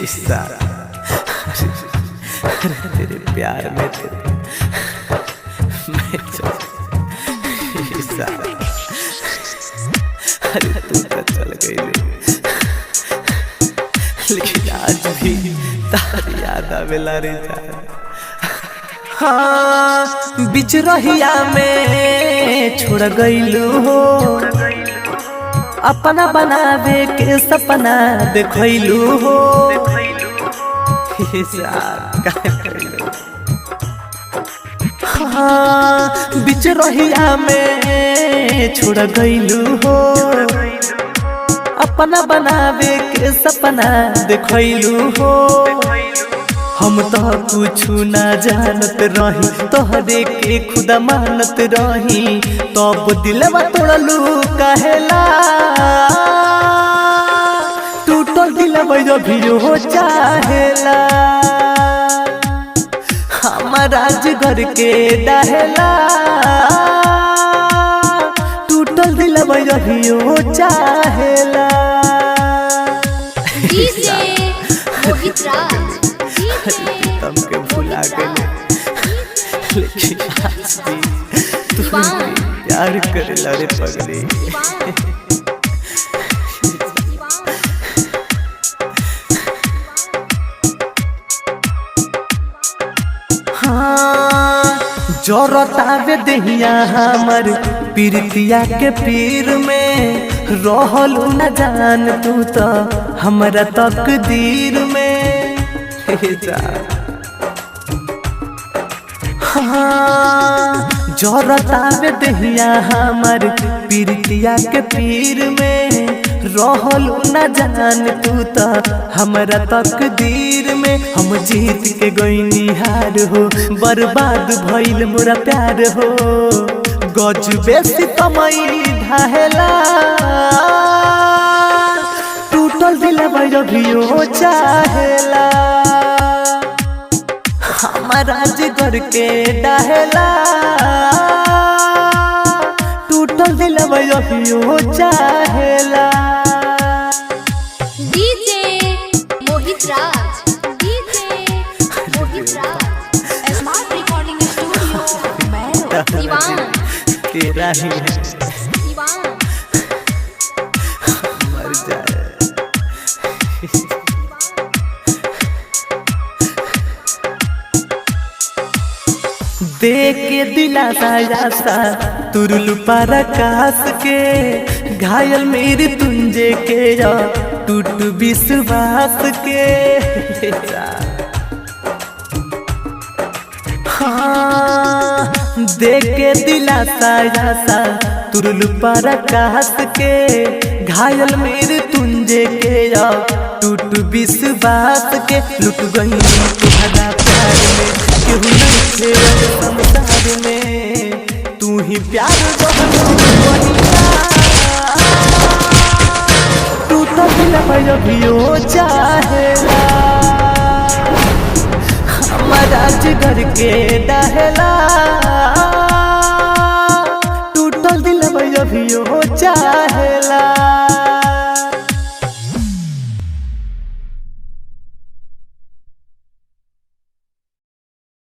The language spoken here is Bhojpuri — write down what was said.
सारा अरे तेरे प्यार में तो मैं चल सारा, अरे तू तो चल गई रे, लेकिन आज भी तारी याद आवेला रे जान। हाँ, बिच रहिया में छोड़ गईलू हो, अपना बनावे के सपना देखलू हो। हे साहब, काहे कइलू? हाँ, बिच रहिया में छोड़ गईलू हो, अपना बनावे के सपना देखलू हो। हम तो कुछ ना जानत रही, तोहरे के खुदा मानत रही, तब दिलवा तोड़लू कहेला। टूटल दिलवा अभी हो चाहेला, हमारा जिगर के दहेला। टूटल दिलवा अभी हो चाहेला। डीजे मोहित राज, डीजे तुम के भुला गए, लेकिन आज भी तू प्यार करे लड़े पगले। हाँ, जरतावे दहिया हमर पीरतिया के पीर में, रहल न जान तू तो हमरा तकदीर में। हे जा। हाँ, जरतावे दहिया हमर पीरतिया के पीर में, रहल न जान तू तो हमरा तकदीर में। हम जीत के गईनी हार हो, बर्बाद भइल मोरा प्यार हो। गजबे सितमई ढाहेला, टूटल दिलवा अभियो चाहेला, हमारा जिगर के डाहेला। टूटल दिलवा अभियो चाहेला। DJ Mohit Raj, DJ Mohit Raj. Smart recording studio Mehro. Siwan, तेरा ही है, सिवान। मर जाए। देख के दिलासा आशा तुरलू पारा कास के, घायल मेरी तुंजे के या टूट विश्वास के। हाँ, देख के दिलासा आशा तुरलू पारा कास के, घायल मेरे तुंजे के या टूट विश्वास के। लुट गई तुम्हारा प्यार में, केहू नहीं थे अब संसार में, तू ही प्यार टूटा दिलवा अभियो चाहेला, हमारा जिगर के दहेला।